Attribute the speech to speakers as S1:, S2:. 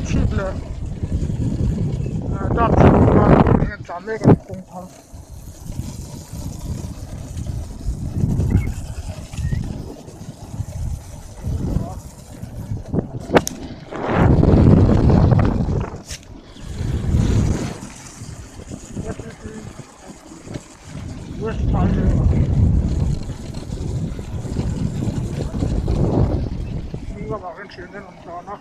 S1: Serchhip leh Darchhip inkar ah hian tlan mek a ni kawng thar. West Thailand hnung lamah hian thian an rawn tlan a.